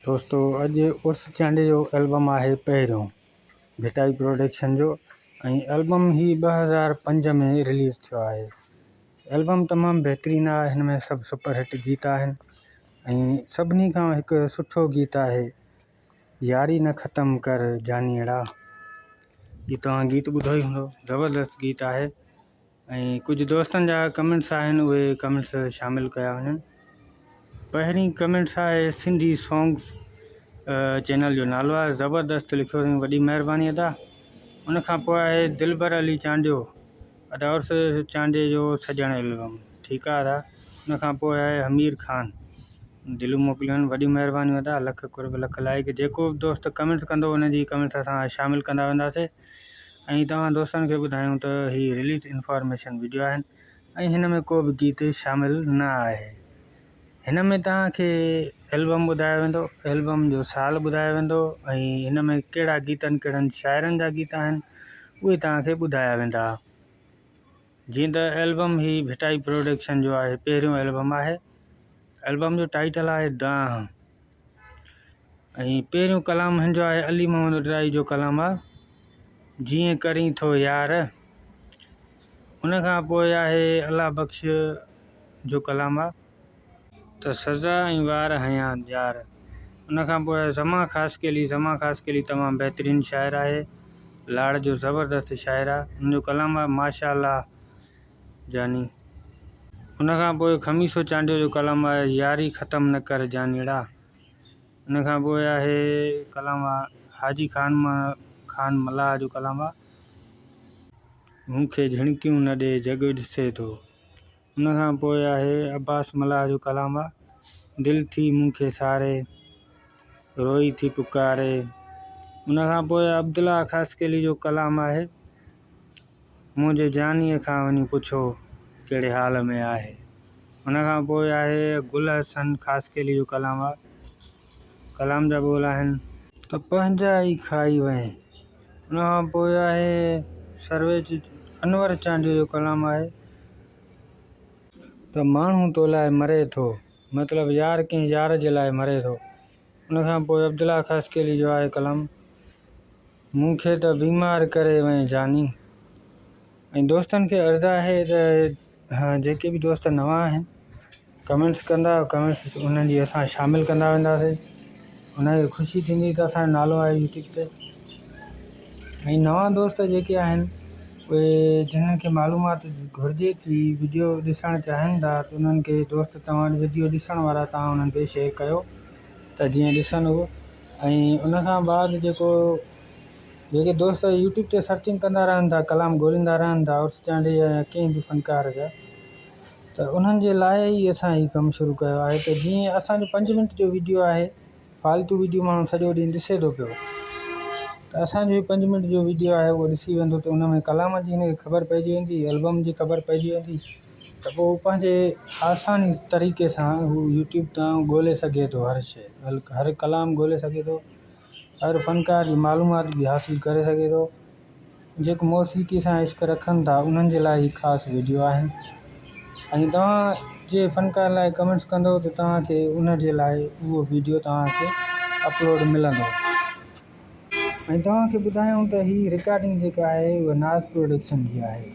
دوستو اڄ عرس چانڊيي جو البم آهي پهريون ڀٽائي پروڊڪشن جو ۽ البم هي 2005 ۾ رليز ٿيو آهي. البم تمام بهترين آهي هن ۾ سڀ سپر هٽ گيت آهن ۽ سڀني کان هڪ سٺو گيت آهي ياري نه ختم ڪر جانيئڙا هي توهان گيت ٻڌو ئي هوندو زبردست گيت آهي. ۽ ڪجهه دوستن جا ڪمينٽس آهن اهي ڪمينٽس شامل ڪيا وڃن. پهرين ڪمينٽس آهي سنڌي سونگس چينل جو نالو آهي زبردست لکيو اٿئي وڏي مهرباني ادا ان کان پوء آهي دلبر علي چانڊيو ادا عرس چانڊيي جو سڄڻ البم ٺيڪ آهي ادا ان کان پوء آهي حمير خان دليون موڪليون آهن وڏيون مهربانيون ادا لک قرب لک لائق جيڪو به دوست ڪمينٽس ڪندو ان جي ڪمينٽس اسان شامل ڪندا وينداسي ۽ توهان دوستن کي ٻڌايون ته هي رليز انفارميشن وڊيو آهن ۽ هن ۾ ڪو به گيت شامل نه آهي. هن ۾ توهان کي البم ٻڌايو ويندو، البم جو سال ٻڌايو ويندو ۽ هن ۾ ڪهڙا گيت آهن ڪهڙن شاعرن جا گيت آهن اهي توهان کي ٻڌايا ويندا. جيئن ته البم هي ڀٽائي پروڊڪشن جو آهي پهريون البم آهي. البم جو ٽائيٽل آهي دانهن. ۽ پهريون ڪلام هن جو آهي علي محمد ڏرائي جو ڪلام آهي جيئن ڪرين ٿو يار ان کان پوء آهي الله بخش جو ڪلام آهي ته سزا ۽ وار هنيا يار ان کان پوء آهي زمان خاصخيلي زمان خاصخيلي تمام بهترين شاعر آهي لاڙ جو زبردست شاعر آهي ان جو ڪلام آهي ماشاء الله جاني. ان کان پوء خميسو چانڊيو جو ڪلام آهي ياري ختم نه ڪر جانيڙا. ان کان پوء آهي ڪلام حاجي خان خان ملاح جو ڪلام آهي. مون کي جهڻڪيون نه ڏي جڳ ڏسي ٿو. ان کان پوء آهي عباس ملاح جو ڪلام آهي دل ٿي مون کي ساري روئي ٿي پڪاري. ان کان پوء عبدالله خاصخيلي جو ڪلام آهي. منهنجي جانيء کان وڃي پڇو ڪهڙي حال ۾ آهي. ان کان پوء آهي گل حسن خاصخيلي جو ڪلام آ. ڪلام جا ٻول آهن. ته پنهنجا ئي کائي وئين. ان کان پوء آهي سرويچ انور چانڊيو جو ڪلام آهي. ته ماڻهو تو لاء مري ٿو. مطلب يار ڪنهن يار جي لاء مري ٿو. ان کان پوء عبدالله خاصخيلي جو آهي ڪلام. مون کي ته بيمار ڪري وئين جاني. ۽ دوستن کي عرض آهي ته جيڪي به دوست نوان آهن ڪمينٽس ڪندا ڪمينٽس انهن جي اسان شامل ڪندا وينداسين انهن کي خوشي ٿيندي ته اسانجو نالو آهي يوٽيوب تي ۽ نوان دوست جيڪي آهن اهي جنن کي معلومات گهرجي ٿي وڊيو ڏسڻ چاهين ٿا ته انهن کي دوست توهان وڊيو ڏسڻ وارا توهان انهن کي شيئر ڪيو ته جيئن ڏسن اهو ۽ ان کان بعد جيڪو جيڪي دوست يوٽيوب تي سرچنگ ڪندا رهن ٿا ڪلام ڳوليندا رهن ٿا عرس چانڊيي جا يا ڪنهن به فنڪار جا ته انهن جي لاء ئي اسان هي ڪم شروع ڪيو آهي ته جيئن اسانجو پنج منٽ جو ويڊيو آهي فالتو ويڊيو ماڻهو سڄو ڏينهن ڏسي ٿو پيو ته اسانجو هي پنج منٽ جو ويڊيو آهي اهو ڏسي ويندو ته ان ۾ ڪلام جي هن کي خبر پئجي ويندي البم جي خبر پئجي ويندي ته پوء هو پنهنجي آساني طريقي سان هو يوٽيوب تان ڳولي سگهي ٿو هر شيء هر ڪلام ڳولي سگهي ٿو هر فنڪار جي معلومات به حاصل ڪري سگهي ٿو جيڪو موسيقي سان عشق رکن ٿا انهن جي لاء هي خاص وڊيو آهن ۽ توهان جي فنڪار لاء ڪمينٽس ڪندو ته توهان کي ان جي لاء اهو وڊيو توهان کي اپلوڊ ملندو ۽ توهان کي ٻڌايون ته هي رڪارڊنگ جيڪا آهي اها ناز پروڊڪشن جي آهي.